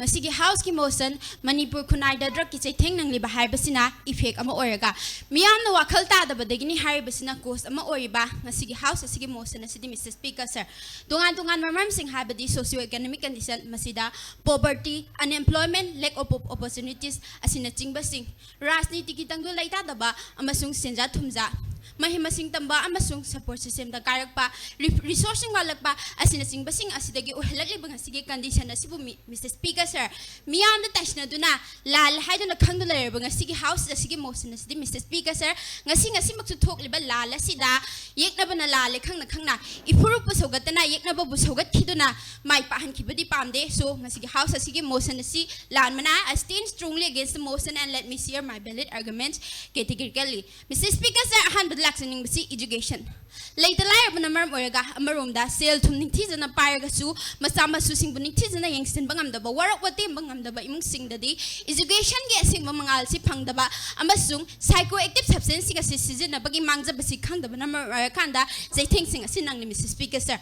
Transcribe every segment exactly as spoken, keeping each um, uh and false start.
ꯉꯁꯤꯒꯤ ꯍꯥꯎꯁꯀꯤ ꯃꯣꯁꯟ, ꯃꯅꯤꯄꯨꯔ ꯈꯨꯟꯅꯥꯏꯗ ꯗ꯭ꯔꯒꯀꯤ ꯆꯩꯊꯦꯡ ꯅꯪꯂꯤꯕ ꯍꯥꯏꯕꯁꯤꯅ ꯏꯐꯦꯛ ꯑꯃ ꯑꯣꯏꯔꯒ, ꯃꯤꯌꯥꯝꯅ ꯋꯥꯈꯜ ꯇꯥꯗꯕꯗꯒꯤꯅꯤ ꯍꯥꯏꯔꯤꯕꯁꯤꯅ ꯀꯣꯁ ꯑꯃ ꯑꯣꯏꯔꯤꯕ ꯉꯁꯤꯒꯤ ꯍꯥꯎꯁ ꯑꯁꯤꯒꯤ ꯃꯣꯁꯟ ꯑꯁꯤꯗꯤ, ꯃꯤꯁꯇꯔ ꯁ꯭ꯄꯤꯀꯔ ꯁꯔ, ꯇꯣꯉꯥꯟ ꯇꯣꯉꯥꯟꯕ ꯃꯔꯝꯁꯤꯡ, ꯍꯥꯏꯕꯗꯤ socio economic condition, ꯃꯁꯤꯗ poverty, unemployment, lack of opportunities ꯑꯁꯤꯅꯆꯤꯡꯕꯁꯤꯡ, ꯔꯥꯖꯅꯤꯇꯤꯒꯤ ꯇꯪꯗꯨ ꯂꯩꯇꯥꯗꯕ ꯑꯃꯁꯨꯡ ꯁꯦꯟꯖꯥ ꯊꯨꯝꯖꯥ, ꯃꯍꯩ ꯃꯁꯤꯡ ꯇꯝꯕ ꯑꯃꯁꯨꯡ ꯁꯄꯣꯔꯠ ꯁꯤꯁꯇꯦꯝꯗ ꯀꯥꯏꯔꯛꯄ, ꯔꯤ-, ꯔꯤꯁꯣꯔꯁꯁꯤꯡ ꯋꯥꯠꯂꯛꯄ ꯑꯁꯤꯅꯆꯤꯡꯕꯁꯤꯡ ꯑꯁꯤꯗꯒꯤ ꯑꯣꯏꯍꯜꯂꯛꯂꯤꯕ ꯉꯁꯤꯒꯤ ꯀꯟꯗꯤꯁꯟ ꯑꯁꯤꯕꯨ ꯃꯤ-, ꯃꯤꯁꯇꯔ ꯁ꯭ꯄꯤꯀꯔ ꯁꯔ, ꯃꯤꯌꯥꯝꯗ ꯇꯥꯏꯁꯤꯟꯅꯗꯨꯅ ꯂꯥꯜꯂꯦ ꯍꯥꯏꯗꯨꯅ ꯈꯪꯗꯨꯅ ꯂꯩꯔꯕ ꯉꯁꯤꯒꯤ ꯍꯥꯎꯁ ꯑꯁꯤꯒꯤ ꯃꯣꯁꯟ ꯑꯁꯤꯗꯤ, ꯃꯤꯁꯇꯔ ꯁ꯭ꯄꯤꯀꯔ ꯁꯔ, ꯉꯁꯤ ꯉꯁꯤꯃꯛꯁꯨ ꯊꯣꯛꯂꯤꯕ ꯂꯥꯜ ꯑꯁꯤꯗ ꯌꯦꯛꯅꯕꯅ ꯂꯥꯜꯂꯦ ꯈꯪꯅ ꯈꯪꯅ ꯏꯐꯨꯔꯨꯞꯄꯨ ꯁꯧꯒꯠꯇꯅ ꯌꯦꯛꯅꯕꯕꯨ ꯁꯧꯒꯠꯈꯤꯗꯨꯅ ꯃꯥꯏ ꯄꯥꯛꯍꯟꯈꯤꯕꯗꯤ ꯄꯥꯝꯗꯦ꯫ So, ꯉꯁꯤꯒꯤ ꯍꯥꯎꯁ ꯑꯁꯤꯒꯤ ꯃꯣꯁꯟ ꯑꯁꯤ ꯂꯥꯟꯕꯅ, I stand strongly against the motion and let me share my valid arguments categorically. Mister speaker sir, ꯑꯍꯥꯟꯕꯗ ꯂꯥꯛꯆꯅꯤꯡꯕꯁꯤ education꯫ ꯂꯩꯇ ꯂꯥꯏꯔꯕꯅ ꯃꯔꯝ ꯑꯣꯏꯔꯒ ꯑꯃꯔꯣꯝꯗ ꯁꯦꯜ ꯊꯨꯝ ꯅꯤꯡꯊꯤꯖꯅ ꯄꯥꯏꯔꯒꯁꯨ ꯃꯆꯥ ꯃꯁꯨꯁꯤꯡꯕꯨ ꯅꯤꯡꯊꯤꯖꯅ ꯌꯦꯡꯁꯤꯟꯕ ꯉꯝꯗꯕ, ꯋꯥꯔꯛ ꯋꯥꯇꯦꯝꯕ ꯉꯝꯗꯕ ꯏꯃꯨꯡꯁꯤꯡꯗꯗꯤ educationꯒꯤ ꯑꯁꯦꯡꯕ ꯃꯉꯥꯜꯁꯤ ꯐꯪꯗꯕ ꯑꯃꯁꯨꯡ psychoactive substanceꯁꯤꯡ ꯑꯁꯤ ꯁꯤꯖꯤꯟꯅꯕꯒꯤ ꯃꯥꯡꯖꯕꯁꯤ ꯈꯪꯗꯕꯅ ꯃꯔꯝ ꯑꯣꯏꯔꯀꯥꯟꯗ ꯆꯩꯊꯦꯡꯁꯤꯡ ꯑꯁꯤ ꯅꯪꯂꯤ, mister speaker sir.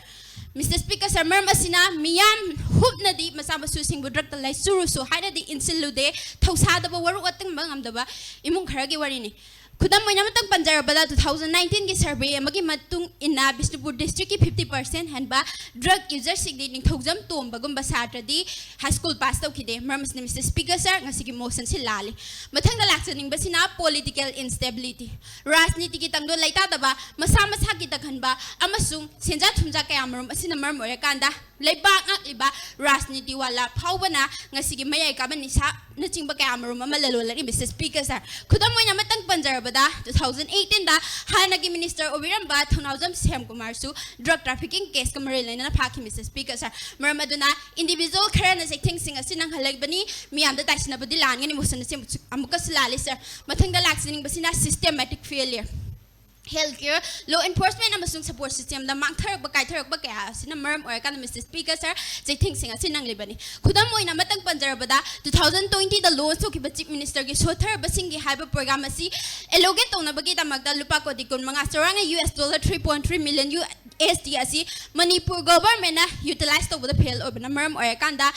Mister speaker sir, ꯃꯔꯝ ꯑꯁꯤꯅ ꯃꯤꯌꯥꯝ ꯍꯨꯞꯅꯗꯤ ꯃꯆꯥ ꯃꯁꯨꯁꯤꯡꯕꯨ ꯗ꯭ꯔꯒꯇ ꯂꯥꯏꯆꯨꯔꯨꯁꯨ ꯍꯥꯏꯅꯗꯤ ꯏꯟꯁꯤꯜꯂꯨꯗꯦ, ꯊꯧꯁꯥꯗꯕ, ꯋꯥꯔꯨ ꯋꯥꯇꯤꯡꯕ ꯉꯝꯗꯕ ꯏꯃꯨꯡ ꯈꯔꯒꯤ ꯋꯥꯔꯤꯅꯤ꯫ ꯈꯨꯗꯝ ꯑꯣꯏꯅ ꯑꯃꯇꯪ ꯄꯟꯖꯔꯕꯗ, two thousand nineteenꯒꯤ survey ꯑꯃꯒꯤ ꯃꯇꯨꯡ ꯏꯟꯅ ꯕꯤꯁꯅꯨꯄꯨꯔ districtꯀꯤ fifty percent ꯍꯦꯟꯕ drug userꯁꯤꯡꯗꯤ ꯅꯤꯡꯊꯧꯖꯝ ꯇꯣꯝꯕꯒꯨꯝꯕ ꯁꯥꯇ꯭ꯔꯗꯤ high school pass ꯇꯧꯈꯤꯗꯦ꯫ ꯃꯔꯝ ꯑꯁꯤꯅ, ꯃꯤꯁꯇꯔ ꯁ꯭ꯄꯤꯀꯔ ꯁꯔ, ꯉꯁꯤꯒꯤ ꯃꯣꯁꯟꯁꯤ ꯂꯥꯜꯂꯤ꯫ ꯃꯊꯪꯗ ꯂꯥꯛꯆꯅꯤꯡꯕꯁꯤꯅ political instability, ꯔꯥꯖꯅꯤꯇꯤꯒꯤ ꯇꯪꯗꯨ ꯂꯩꯇꯥꯗꯕ, ꯃꯁꯥ ꯃꯁꯥꯒꯤ ꯇꯛꯍꯟꯕ ꯑꯃꯁꯨꯡ ꯁꯦꯟꯖꯥ ꯊꯨꯝꯖꯥ ꯀꯌꯥꯃꯔꯨꯝ ꯑꯁꯤꯅ ꯃꯔꯝ ꯑꯣꯏꯔꯀꯥꯟꯗ ꯂꯩꯕꯥꯛ ꯉꯥꯛꯂꯤꯕ ꯔꯥꯖꯅꯤꯇꯤ ꯋꯥꯂꯥ ꯐꯥꯎꯕꯅ ꯉꯁꯤꯒꯤ ꯃꯌꯥꯏ ꯀꯥꯕ ꯅꯤꯁꯥꯅꯆꯤꯡꯕ ꯀꯌꯥꯃꯔꯨꯝ ꯑꯃ ꯂꯂꯣꯜꯂꯛꯂꯤ, ꯃꯤꯁꯇꯔ ꯁ꯭ꯄꯤꯀꯔ ꯁꯔ꯫ ꯈꯨꯗꯝ ꯑꯣꯏꯅ ꯑꯃꯇꯪ ꯄꯟꯖꯔꯕꯗ, two thousand eighteenꯗ ꯍꯥꯟꯅꯒꯤ minister ꯑꯣꯏꯕꯤꯔꯝꯕ ꯊꯧꯅꯥꯎꯖꯝ ꯁ꯭ꯌꯥꯝꯀꯨꯃꯥꯔꯁꯨ drug trafficking caseꯀ ꯃꯔꯤ ꯂꯩꯅꯅ ꯐꯥꯈꯤ, ꯃꯤꯁꯇꯔ ꯁ꯭ꯄꯤꯀꯔ ꯁꯔ꯫ ꯃꯔꯝ ꯑꯗꯨꯅ individual ꯈꯔꯅ ꯆꯩꯊꯦꯡꯁꯤꯡ ꯑꯁꯤ ꯅꯪꯍꯜꯂꯛꯄꯅꯤ, ꯃꯤꯌꯥꯝꯗ ꯇꯥꯏꯁꯤꯟꯅꯕꯗꯤ ꯂꯥꯟꯒꯅꯤ, ꯃꯣꯁꯟ ꯑꯁꯤ ꯑꯃꯨꯛꯁꯨ, ꯑꯃꯨꯛꯀꯁꯨ ꯂꯥꯜꯂꯤ, ꯁꯔ꯫ ꯃꯊꯪꯗ ꯂꯥꯛꯆꯅꯤꯡꯕꯁꯤꯅ systematic failure꯫ Health care, law enforcement ꯑꯃꯁꯨꯡ support systemꯗ ꯃꯥꯡꯊꯔꯛꯄ ꯀꯥꯏꯊꯔꯛꯄ ꯀꯌꯥ ꯑꯁꯤꯅ ꯃꯔꯝ ꯑꯣꯏꯔꯀꯥꯟꯗ, ꯃꯤꯁꯇꯔ ꯁ꯭ꯄꯤꯀꯔ ꯁꯔ, ꯆꯩꯊꯦꯡꯁꯤꯡ ꯑꯁꯤ ꯅꯪꯂꯤꯕꯅꯤ꯫ ꯈꯨꯗꯝ ꯑꯣꯏꯅ ꯑꯃꯇꯪ ꯄꯟꯖꯔꯕꯗ, two thousand twentyꯗ launch ꯇꯧꯈꯤꯕ Chief ministerꯒꯤ ꯁꯣꯠꯊꯔꯕꯁꯤꯡꯒꯤ ꯍꯥꯏꯕ program ꯑꯁꯤ allocate ꯇꯧꯅꯕꯒꯤꯗꯃꯛꯇ ꯂꯨꯄꯥ ꯀꯣꯇꯤ ꯀꯨꯟꯃꯉꯥ, ꯆꯥꯎꯔꯥꯛꯅ US dollar three point three million U S T ꯑꯁꯤ ꯃꯅꯤꯄꯨꯔ ꯒꯣꯚꯔꯟꯃꯦꯟꯅ ꯌꯨꯇꯤꯂꯥꯏꯁ ꯇꯧꯕꯗ ꯐꯦꯜ ꯑꯣꯏꯕꯅ ꯃꯔꯝ ꯑꯣꯏꯔꯀꯥꯟꯗ,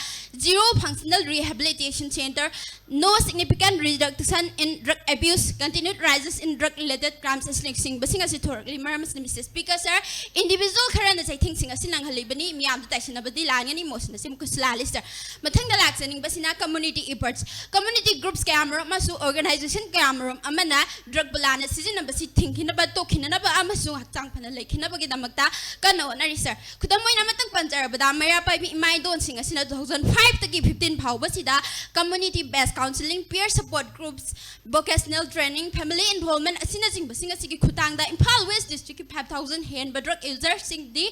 zero functional rehabilitation center, no significant reduction in drug abuse, continued rises in drug related crimes ꯑꯁꯤꯅꯆꯤꯡꯕꯁꯤꯡ ꯑꯁꯤ ꯊꯣꯔꯛꯂꯤ꯫ ꯃꯔꯝ ꯑꯁꯤꯅ, ꯃꯤꯁꯇꯔ ꯁ꯭ꯄꯤꯀꯔ ꯁꯔ, ꯏꯟꯗꯤꯚꯤꯖꯨꯋꯦꯜ ꯈꯔꯅ ꯆꯩꯊꯦꯡꯁꯤꯡ ꯑꯁꯤ ꯅꯪꯍꯜꯂꯤꯕꯅꯤ꯫ ꯃꯤꯌꯥꯝꯗ ꯇꯥꯏꯁꯤꯟꯅꯕꯗꯤ ꯂꯥꯟꯒꯅꯤ꯫ ꯃꯣꯁꯟ ꯑꯁꯤ ꯑꯃꯨꯛꯀꯁꯨ ꯂꯥꯜꯂꯤ, ꯁꯔ꯫ ꯃꯊꯪꯗ ꯂꯥꯛꯆꯅꯤꯡꯕꯁꯤꯅ community efforts꯫ Community groups ꯀꯌꯥꯃꯔꯨꯝ ꯑꯃꯁꯨ organization ꯀꯌꯥꯃꯔꯨꯝ ꯑꯃꯅ ꯗ꯭ꯔꯒꯄꯨ ꯂꯥꯟꯅ ꯁꯤꯖꯤꯟꯅꯕꯁꯤ ꯊꯤꯡꯈꯤꯅꯕ, ꯇꯣꯛꯈꯤꯅꯅꯕ ꯑꯃꯁꯨꯡ ꯍꯛꯆꯥꯡ ꯐꯅ ꯂꯩꯈꯤꯅꯕꯒꯤꯗꯃꯛꯇ ꯀꯟꯅ ꯍꯣꯠꯅꯔꯤ, ꯁꯔ꯫ ꯈꯨꯗꯝ ꯑꯣꯏꯅ ꯑꯃꯇꯪ ꯄꯟꯖꯔꯕꯗ, ꯃꯩꯔꯥ ꯄꯥꯏꯕꯤ ꯏꯃꯥ ꯏꯟꯗꯣꯟꯁꯤꯡ ꯑꯁꯤꯅ two thousand five ꯇꯒꯤ fifteen ꯐꯥꯎꯕꯁꯤꯗ community based counseling, peer support groups, vocational training, family involvement ꯑꯁꯤꯅꯆꯤꯡꯕꯁꯤꯡ ꯑꯁꯤꯒꯤ ꯈꯨꯠꯊꯥꯡꯗ ꯏꯝꯐꯥꯜ ꯋꯦꯁ ꯗꯤꯁꯇ꯭ꯔꯤꯛꯀꯤ five thousand ꯍꯦꯟꯕ ꯗ꯭ꯔꯒ ꯌꯨꯖꯔꯁꯤꯡꯗꯤ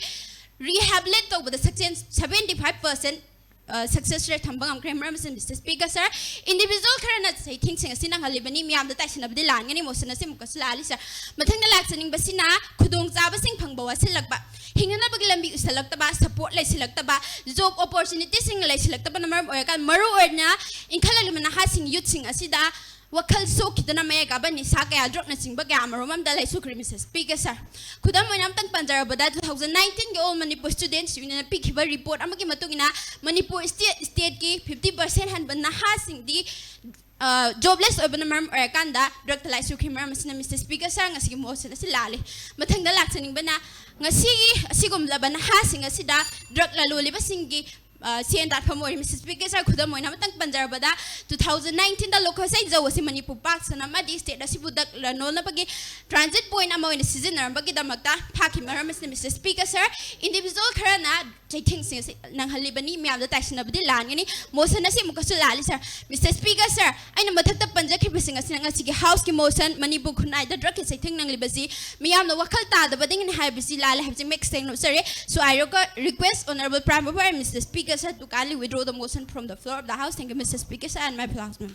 rehabilitate ꯇꯧꯕꯗ success seventy five percent, ꯑ, success rate ꯊꯝꯕ ꯉꯝꯈ꯭ꯔꯦ꯫ ꯃꯔꯝ ꯑꯁꯤꯅ, ꯃꯤꯁꯇꯔ ꯁ꯭ꯄꯤꯀꯔ ꯁꯔ, ꯏꯟꯗꯤꯚꯤꯖꯨꯋꯦꯜ ꯈꯔꯅ ꯆꯩꯊꯦꯡꯁꯤꯡ ꯑꯁꯤ ꯅꯪꯍꯜꯂꯤꯕꯅꯤ꯫ ꯃꯤꯌꯥꯝꯗ ꯇꯥꯏꯁꯤꯟꯅꯕꯗꯤ ꯂꯥꯟꯒꯅꯤ꯫ ꯃꯣꯁꯟ ꯑꯁꯤ ꯑꯃꯨꯛꯀꯁꯨ ꯂꯥꯜꯂꯤ, ꯁꯔ꯫ ꯃꯊꯪꯗ ꯂꯥꯛꯆꯅꯤꯡꯕꯁꯤꯅ ꯈꯨꯗꯣꯡꯆꯥꯕꯁꯤꯡ ꯐꯪꯕ ꯋꯥꯠꯁꯤꯜꯂꯛꯄ, ꯍꯤꯡꯅꯅꯕꯒꯤ ꯂꯝꯕꯤ ꯎꯁꯜꯂꯛꯇꯕ, ꯁꯄꯣꯔꯠ ꯂꯩꯁꯤꯜꯂꯛꯇꯕ, ꯖꯣꯕ ꯑꯣꯄꯣꯔꯆꯨꯅꯤꯇꯤꯁꯤꯡ ꯂꯩꯁꯤꯜꯂꯛꯇꯕꯅ ꯃꯔꯝ ꯑꯣꯏꯔꯀꯥꯟꯗ, ꯃꯔꯨꯑꯣꯏꯅ ꯏꯟꯈꯠꯂꯛꯂꯤꯕ ꯅꯍꯥꯁꯤꯡ, ꯌꯨꯠꯁꯤꯡ ꯑꯁꯤꯗ ꯋꯥꯈꯜ ꯁꯣꯛꯈꯤꯗꯨꯅ ꯃꯌꯥꯏ ꯀꯥꯕ ꯅꯤꯁꯥ ꯀꯌꯥ, ꯗ꯭ꯔꯒꯅꯆꯤꯡꯕ ꯀꯌꯥ ꯑꯃꯔꯣꯝ ꯑꯃꯗ ꯂꯩꯁꯨꯈ꯭ꯔꯦ, ꯃꯤꯁꯇꯔ ꯁ꯭ꯄꯤꯀꯔ ꯁꯔ꯫ ꯈꯨꯗꯝ ꯑꯣꯏꯅ ꯑꯃꯇꯪ ꯄꯟꯖꯔꯕꯗ, two thousand nineteen ꯒꯤ All Manipur Students Union ꯅ ꯄꯤꯈꯤꯕ ꯔꯤꯄꯣꯔꯠ ꯑꯃꯒꯤ ꯃꯇꯨꯡ ꯏꯟꯅ, ꯃꯅꯤꯄꯨꯔ ꯁ꯭ꯇꯦꯠ, ꯁ꯭ꯇꯦꯠꯀꯤ fifty percent ꯍꯦꯟꯕ ꯅꯍꯥꯁꯤꯡꯗꯤ, ꯑ, ꯖꯣꯕꯂꯦꯁ ꯑꯣꯏꯕꯅ ꯃꯔꯝ ꯑꯣꯏꯔꯀꯥꯟꯗ ꯗ꯭ꯔꯒꯇ ꯂꯥꯏꯆꯨꯈ꯭ꯔꯦ꯫ ꯃꯔꯝ ꯑꯁꯤꯅ, ꯃꯤꯁꯇꯔ ꯁ꯭ꯄꯤꯀꯔ ꯁꯔ, ꯉꯁꯤꯒꯤ ꯃꯣꯁꯟ ꯑꯁꯤ ꯂꯥꯜꯂꯤ꯫ ꯃꯊꯪꯗ ꯂꯥꯛꯆꯅꯤꯡꯕꯅ, ꯉꯁꯤꯒꯤ ꯑꯁꯤꯒꯨꯝꯂꯕ ꯅꯍꯥꯁꯤꯡ ꯑꯁꯤꯗ ꯗ꯭ꯔꯒ ꯂꯂꯣꯜꯂꯤꯕꯁꯤꯡꯒꯤ ꯑ, ꯁꯦꯟ ꯇꯥꯟꯐꯝ ꯑꯣꯏꯔꯤ꯫ ꯃꯤꯁꯇꯔ ꯁ꯭ꯄꯤꯀꯔ ꯁꯔ, ꯈꯨꯗꯝ ꯑꯣꯏꯅ ꯑꯃꯇꯪ ꯄꯟꯖꯔꯕꯗ, two thousand nineteen ꯗ ꯂꯣꯀꯁꯥꯏ ꯖꯧ ꯑꯁꯤ ꯃꯅꯤꯄꯨꯔ ꯄꯥꯛ ꯁꯟꯅ ꯑꯃꯗꯤ ꯁ꯭ꯇꯦꯠ ꯑꯁꯤꯕꯨ ꯗ꯭ꯔꯒ ꯂꯂꯣꯟꯅꯕꯒꯤ ꯇ꯭ꯔꯥꯟꯖꯤꯠ ꯄꯣꯏꯟꯠ ꯑꯃ ꯑꯣꯏꯅ ꯁꯤꯖꯤꯟꯅꯔꯝꯕꯒꯤ ꯗꯃꯛꯇ ꯐꯥꯈꯤ꯫ ꯃꯔꯝ ꯑꯁꯤꯅ, ꯃꯤꯁꯇꯔ ꯁ꯭ꯄꯤꯀꯔ ꯁꯔ, ꯏꯟꯗꯤꯚꯤꯖꯨꯋꯦꯜ ꯈꯔꯅ ꯆꯩꯊꯦꯡꯁꯤꯡ ꯑꯁꯤ ꯅꯪꯍꯜꯂꯤꯕꯅꯤ꯫ ꯃꯤꯌꯥꯝꯗ ꯇꯥꯏꯁꯤꯟꯅꯕꯗꯤ ꯂꯥꯟꯒꯅꯤ꯫ ꯃꯣꯁꯟ ꯑꯁꯤ ꯑꯃꯨꯛꯀꯁꯨ ꯂꯥꯜꯂꯤ, ꯁꯔ꯫ ꯃꯤꯁꯇꯔ ꯁ꯭ꯄꯤꯀꯔ ꯁꯔ, ꯑꯩꯅ ꯃꯊꯛꯇ ꯄꯟꯖꯈ꯭ꯔꯤꯕꯁꯤꯡ ꯑꯁꯤꯅ ꯉꯁꯤꯒꯤ ꯍꯥꯎꯁꯀꯤ ꯃꯣꯁꯟ, ꯃꯅꯤꯄꯨꯔ ꯈꯨꯟꯅꯥꯏꯗ ꯗ꯭ꯔꯒꯀꯤ ꯆꯩꯊꯦꯡ ꯅꯪꯂꯤꯕꯁꯤ ꯃꯤꯌꯥꯝꯅ ꯋꯥꯈꯜ ꯇꯥꯗꯕꯗꯒꯤꯅꯤ ꯍꯥꯏꯕꯁꯤ ꯂꯥꯜꯂꯦ ꯍꯥꯏꯕꯁꯤ ꯃꯌꯦꯛ ꯁꯦꯡꯅ ꯎꯠꯆꯔꯦ꯫ So I requ-, request Honorable Prime Member and Mister Speaker sir to kindly withdraw the motion from the floor of the House. Thank you, Mister Speaker sir, and my fellow House member.